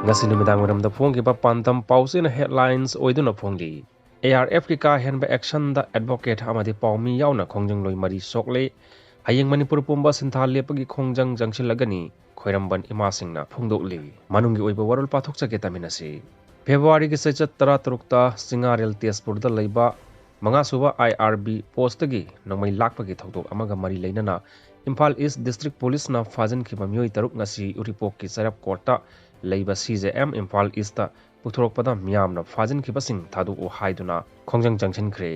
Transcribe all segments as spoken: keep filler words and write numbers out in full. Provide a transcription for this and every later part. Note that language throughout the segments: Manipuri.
ꯉꯁꯤ ꯅꯨꯃꯤꯗꯥꯡ ꯋꯥꯏꯔꯝꯗ ꯐꯣꯡꯈꯤꯕ ꯄꯥꯟꯗꯝ ꯄꯥꯎꯆꯦꯅ headlines ꯑꯣꯏꯗꯨꯅ ꯐꯣꯡꯂꯤ꯫ ARF ꯀꯤ ꯀꯥ ꯍꯦꯟꯕ actionꯗ advocate ꯑꯃꯗꯤ ꯄꯥꯎꯃꯤ ꯌꯥꯎꯅ ꯈꯣꯡꯖꯪꯂꯣꯏ ꯃꯔꯤ ꯁꯣꯛꯂꯦ꯫ ꯍꯌꯦꯡ ꯃꯅꯤꯄꯨꯔ ꯄꯨꯝꯕ ꯁꯤꯟꯊꯥ ꯂꯦꯞꯄꯒꯤ ꯈꯣꯡꯖꯪ ꯆꯪꯁꯤꯜꯂꯒꯅꯤ, ꯈ꯭ꯋꯥꯏꯔꯝꯕꯟ ꯏꯃꯥꯁꯤꯡꯅ ꯐꯣꯡꯗꯣꯛꯂꯤ꯫ ꯃꯅꯨꯡꯒꯤ ꯑꯣꯏꯕ ꯋꯥꯔꯣꯜ ꯄꯥꯊꯣꯛꯆꯒꯦ, ꯇꯥꯃꯤꯟꯅꯁꯤ꯫ ꯐꯦꯕ꯭ꯔꯨꯋꯥꯔꯤꯒꯤ ꯆꯩꯆꯠ ꯇꯔꯥꯇꯔꯨꯛꯇ ꯆꯤꯉꯥꯔꯦꯜ ꯇꯦꯖꯄꯨꯔꯗ ꯂꯩꯕ ꯃꯉꯥꯁꯨꯕ IRB postꯇꯒꯤ ꯅꯣꯡꯃꯩ ꯂꯥꯛꯄꯒꯤ ꯊꯧꯗꯣꯛ ꯑꯃꯒ ꯃꯔꯤ ꯂꯩꯅꯅ ꯏꯝꯐꯥꯜ East District Policeꯅ ꯐꯥꯖꯤꯟꯈꯤꯕ ꯃꯤꯑꯣꯏ ꯇꯔꯨꯛ ꯉꯁꯤ ꯎꯔꯤꯄꯣꯛꯀꯤ ꯆꯩꯔꯥꯞ courtꯇ ꯂꯩꯕ CJM ꯏꯝꯐꯥꯜ Eastꯇ ꯄꯨꯊꯣꯔꯛꯄꯗ ꯃꯤꯌꯥꯝꯅ ꯐꯥꯖꯤꯟꯈꯤꯕꯁꯤꯡ ꯊꯥꯗꯣꯛꯎ ꯍꯥꯏꯗꯨꯅ ꯈꯣꯡꯖꯪ ꯆꯪꯁꯤꯟꯈ꯭ꯔꯦ꯫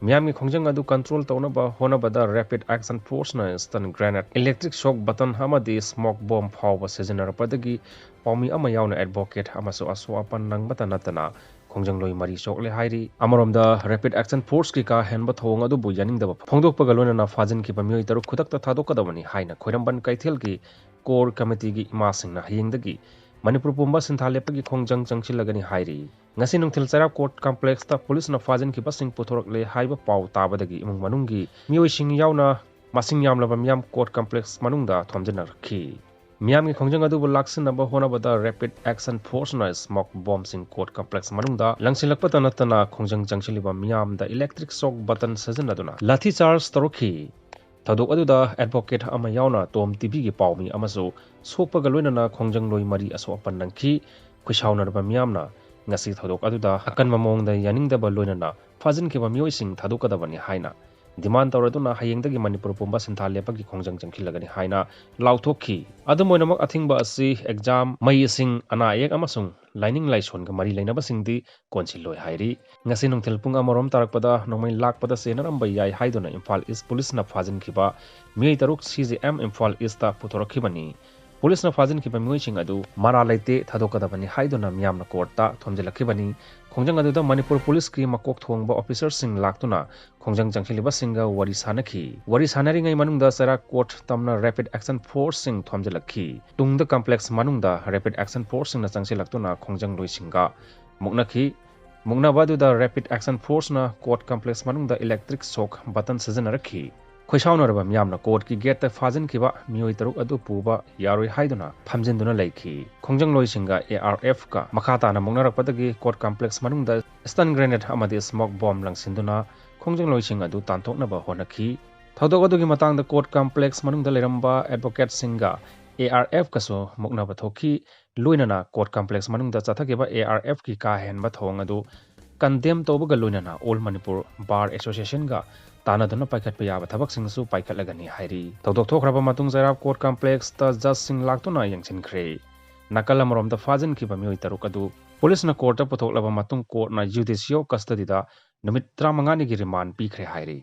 ꯃꯤꯌꯥꯝꯒꯤ ꯈꯣꯡꯖꯪ ꯑꯗꯨ control ꯇꯧꯅꯕ ꯍꯣꯠꯅꯕꯗ Rapid Action Forceꯅ stun grenade, electric shock button ꯑꯃꯗꯤ smoke bomb ꯐꯥꯎꯕ ꯁꯤꯖꯤꯟꯅꯔꯛꯄꯗꯒꯤ ꯄꯥꯎꯃꯤ ꯑꯃ ꯌꯥꯎꯅ advocate ꯑꯃꯁꯨ ꯑꯁꯣꯛ ꯑꯄꯟ ꯅꯪꯕꯇ ꯅꯠꯇꯅ ꯈꯣꯡꯖꯪꯂꯣꯏ ꯃꯔꯤ ꯁꯣꯛꯂꯦ ꯍꯥꯏꯔꯤ꯫ ꯑꯃꯔꯣꯝꯗ, Rapid Action Forceꯀꯤ ꯀꯥ ꯍꯦꯟꯕ ꯊꯧꯑꯣꯡ ꯑꯗꯨꯕꯨ ꯌꯥꯅꯤꯡꯗꯕ ꯐꯣꯡꯗꯣꯛꯄꯒ ꯂꯣꯏꯅꯅ ꯐꯥꯖꯤꯟꯈꯤꯕ ꯃꯤꯑꯣꯏ ꯇꯔꯨꯛ ꯈꯨꯗꯛꯇ ꯊꯥꯗꯣꯛꯀꯗꯕꯅꯤ ꯍꯥꯏꯅ ꯈ꯭ꯋꯥꯏꯔꯝꯕꯟ ꯀꯩꯊꯦꯜꯒꯤ core committeeꯒꯤ ꯏꯃꯥꯁꯤꯡꯅ ꯍꯌꯦꯡꯗꯒꯤ ꯃꯅꯤꯄꯨꯔ ꯄꯨꯝꯕ ꯁꯤꯟꯊꯥ ꯂꯦꯞꯄꯒꯤ ꯈꯣꯡꯖꯪ ꯆꯪꯁꯤꯜꯂꯒꯅꯤ ꯍꯥꯏꯔꯤ꯫ ꯉꯁꯤ ꯅꯨꯡꯊꯤꯜ ꯆꯩꯔꯥꯞ court complexꯇ policeꯅ ꯐꯥꯖꯤꯟꯈꯤꯕꯁꯤꯡ ꯄꯨꯊꯣꯔꯛꯂꯦ ꯍꯥꯏꯕ ꯄꯥꯎ ꯇꯥꯕꯗꯒꯤ ꯏꯃꯨꯡ ꯃꯅꯨꯡꯒꯤ ꯃꯤꯑꯣꯏꯁꯤꯡ ꯌꯥꯎꯅ ꯃꯁꯤꯡ ꯌꯥꯝꯂꯕ ꯃꯤꯌꯥꯝ court complex ꯃꯅꯨꯡꯗ ꯊꯣꯝꯖꯤꯟꯅꯔꯛꯈꯤ꯫ ꯃꯤꯌꯥꯝꯒꯤ ꯈꯣꯡꯖꯪ ꯑꯗꯨꯕꯨ ꯂꯥꯛꯁꯤꯟꯅꯕ ꯍꯣꯠꯅꯕꯗ Rapid Action Forceꯅ smoke bombꯁꯤꯡ court complex ꯃꯅꯨꯡꯗ ꯂꯪꯁꯤꯜꯂꯛꯄꯇ ꯅꯠꯇꯅ ꯈꯣꯡꯖꯪ ꯆꯪꯁꯤꯜꯂꯤꯕ ꯃꯤꯌꯥꯝꯗ electric shock button ꯁꯤꯖꯤꯟꯅꯗꯨꯅ ꯂꯥꯊꯤ charge ꯇꯧꯔꯛꯈꯤ꯫ ꯊꯧꯗꯣꯛ ꯑꯗꯨꯗ advocate ꯑꯃ ꯌꯥꯎꯅ ꯇꯣꯝ ꯇꯤꯚꯤꯒꯤ ꯄꯥꯎꯃꯤ ꯑꯃꯁꯨ ꯁꯣꯛꯄꯒ ꯂꯣꯏꯅꯅ ꯈꯣꯡꯖꯪꯂꯣꯏ ꯃꯔꯤ ꯑꯁꯣꯛ ꯑꯄꯟ ꯅꯪꯈꯤ꯫ ꯈꯨꯠꯁꯥꯎꯅꯔꯕ ꯃꯤꯌꯥꯝꯅ ꯉꯁꯤ ꯊꯧꯗꯣꯛ ꯑꯗꯨꯗ ꯑꯀꯟꯕ ꯃꯑꯣꯡꯗ ꯌꯥꯅꯤꯡꯗꯕ ꯂꯣꯏꯅꯅ ꯐꯥꯖꯤꯟꯈꯤꯕ ꯃꯤꯑꯣꯏꯁꯤꯡ ꯊꯥꯗꯣꯛꯀꯗꯕꯅꯤ ꯍꯥꯏꯅ demand ꯇꯧꯔꯗꯨꯅ ꯍꯌꯦꯡꯗꯒꯤ ꯃꯅꯤꯄꯨꯔ ꯄꯨꯝꯕ ꯁꯤꯟꯊꯥ ꯂꯦꯞꯄꯒꯤ ꯈꯣꯡꯖꯪ ꯆꯪꯁꯤꯜꯂꯒꯅꯤ ꯍꯥꯏꯅ ꯂꯥꯎꯊꯣꯛꯈꯤ꯫ ꯑꯗꯨꯝ ꯑꯣꯏꯅꯃꯛ, ꯑꯊꯤꯡꯕ ꯑꯁꯤ exam, ꯃꯩ ꯏꯁꯤꯡ, ꯑꯅꯥ ꯑꯌꯦꯛ ꯑꯃꯁꯨꯡ ꯂꯥꯏꯅꯤꯡ ꯂꯥꯏꯁꯣꯟꯒ ꯃꯔꯤ ꯂꯩꯅꯕꯁꯤꯡꯗꯤ ꯀꯣꯟꯁꯤꯜꯂꯣꯏ ꯍꯥꯏꯔꯤ꯫ ꯉꯁꯤ ꯅꯨꯡꯊꯤꯜ ꯄꯨꯡ ꯑꯃꯔꯣꯝ ꯇꯥꯔꯛꯄꯗ ꯅꯣꯡꯃꯩ ꯂꯥꯛꯄꯗ ꯆꯦꯟꯅꯔꯝꯕ ꯌꯥꯏ ꯍꯥꯏꯗꯨꯅ ꯏꯝꯐꯥꯜ East Policeꯅ ꯐꯥꯖꯤꯟꯈꯤꯕ ꯃꯤꯑꯣꯏ ꯇꯔꯨꯛ CJM ꯏꯝꯐꯥꯜ Eastꯇ ꯄꯨꯊꯣꯔꯛꯈꯤꯕꯅꯤ꯫ Policeꯅ ꯐꯥꯖꯤꯟꯈꯤꯕ ꯃꯤꯑꯣꯏꯁꯤꯡ ꯑꯗꯨ ꯃꯔꯥꯜ ꯂꯩꯇꯦ, ꯊꯥꯗꯣꯛꯀꯗꯕꯅꯤ ꯍꯥꯏꯗꯨꯅ ꯃꯤꯌꯥꯝꯅ courtꯇ ꯊꯣꯝꯖꯤꯜꯂꯛꯈꯤꯕꯅꯤ꯫ ꯈꯣꯡꯖꯪ ꯑꯗꯨꯗ ꯃꯅꯤꯄꯨꯔ policeꯀꯤ ꯃꯀꯣꯛ ꯊꯣꯡꯕ officerꯁꯤꯡ ꯂꯥꯛꯇꯨꯅ ꯈꯣꯡꯖꯪ ꯆꯪꯁꯤꯜꯂꯤꯕꯁꯤꯡꯒ ꯋꯥꯔꯤ ꯁꯥꯅꯈꯤ꯫ ꯋꯥꯔꯤ ꯁꯥꯅꯔꯤꯉꯩ ꯃꯅꯨꯡꯗ ꯆꯩꯔꯥꯛ court ꯇꯝꯅ Rapid Action Forceꯁꯤꯡ ꯊꯣꯝꯖꯤꯜꯂꯛꯈꯤ꯫ ꯇꯨꯡꯗ complex ꯃꯅꯨꯡꯗ Rapid Action Forceꯁꯤꯡꯅ ꯆꯪꯁꯤꯜꯂꯛꯇꯨꯅ ꯈꯣꯡꯖꯪꯂꯣꯏꯁꯤꯡꯒ ꯃꯨꯛꯅꯈꯤ꯫ ꯃꯨꯛꯅꯕ ꯑꯗꯨꯗ Rapid Action Forceꯅ court complex ꯃꯅꯨꯡꯗ electric shock button ꯁꯤꯖꯤꯟꯅꯔꯛꯈꯤ꯫ ꯈꯣꯏꯁꯥꯎꯅꯔꯕ ꯃꯤꯌꯥꯝꯅ ꯀꯣꯔꯠꯀꯤ ꯒꯦꯠꯇ ꯐꯥꯖꯤꯟꯈꯤꯕ ꯃꯤꯑꯣꯏ ꯇꯔꯨꯛ ꯑꯗꯨ ꯄꯨꯕ ꯌꯥꯔꯣꯏ ꯍꯥꯏꯗꯨꯅ ꯐꯝꯖꯤꯟꯗꯨꯅ ꯂꯩꯈꯤ꯫ ꯈꯣꯡꯖꯪꯂꯣꯏꯁꯤꯡꯒ ARFꯀ ꯃꯈꯥ ꯇꯥꯅ ꯃꯨꯛꯅꯔꯛꯄꯗꯒꯤ ꯀꯣꯔꯠ ꯀꯝꯄ꯭ꯂꯦꯛꯁ ꯃꯅꯨꯡꯗ stun grenade ꯑꯃꯗꯤ smoke bomb ꯂꯪꯁꯤꯟꯗꯨꯅ ꯈꯣꯡꯖꯪꯂꯣꯏꯁꯤꯡ ꯑꯗꯨ ꯇꯥꯟꯊꯣꯛꯅꯕ ꯍꯣꯠꯅꯈꯤ꯫ ꯊꯧꯗꯣꯛ ꯑꯗꯨꯒꯤ ꯃꯇꯥꯡꯗ ꯀꯣꯔꯠ ꯀꯝꯄ꯭ꯂꯦꯛꯁ ꯃꯅꯨꯡꯗ ꯂꯩꯔꯝꯕ advocateꯁꯤꯡꯒ ARFꯀꯁꯨ ꯃꯨꯛꯅꯕ ꯊꯣꯛꯈꯤ꯫ ꯂꯣꯏꯅꯅ ꯀꯣꯔꯠ ꯀꯝꯄ꯭ꯂꯦꯛꯁ ꯃꯅꯨꯡꯗ ꯆꯠꯊꯈꯤꯕ ARFꯀꯤ ꯀꯥ ꯍꯦꯟꯕ ꯊꯧꯑꯣꯡ ꯑꯗꯨ condemn ꯇꯧꯕꯒ ꯂꯣꯏꯅꯅ All Manipur Bar Associationꯒ ꯇꯥꯟꯅꯗꯨꯅ ꯄꯥꯏꯈꯠꯄ ꯌꯥꯕ ꯊꯕꯛꯁꯤꯡꯁꯨ ꯄꯥꯏꯈꯠꯂꯒꯅꯤ ꯍꯥꯏꯔꯤ꯫ ꯊꯧꯗꯣꯛ ꯊꯣꯛꯈ꯭ꯔꯕ ꯃꯇꯨꯡ ꯆꯩꯔꯥꯞ ꯀꯣꯔꯠ ꯀꯝꯄ꯭ꯂꯦꯛꯁꯇ ꯖꯖꯁꯤꯡ ꯂꯥꯛꯇꯨꯅ ꯌꯦꯡꯁꯤꯟꯈ꯭ꯔꯦ꯫ ꯅꯥꯀꯜ ꯑꯃꯔꯣꯝꯗ ꯐꯥꯖꯤꯟꯈꯤꯕ ꯃꯤꯑꯣꯏ ꯇꯔꯨꯛ ꯑꯗꯨ ꯄꯨꯂꯤꯁꯅ ꯀꯣꯔꯠꯇ ꯄꯨꯊꯣꯛꯂꯕ ꯃꯇꯨꯡ ꯀꯣꯔꯠꯅ judicial custodyꯗ ꯅꯨꯃꯤꯠ ꯇꯔꯥꯃꯉꯥꯅꯤꯒꯤ remand ꯄꯤꯈ꯭ꯔꯦ ꯍꯥꯏꯔꯤ꯫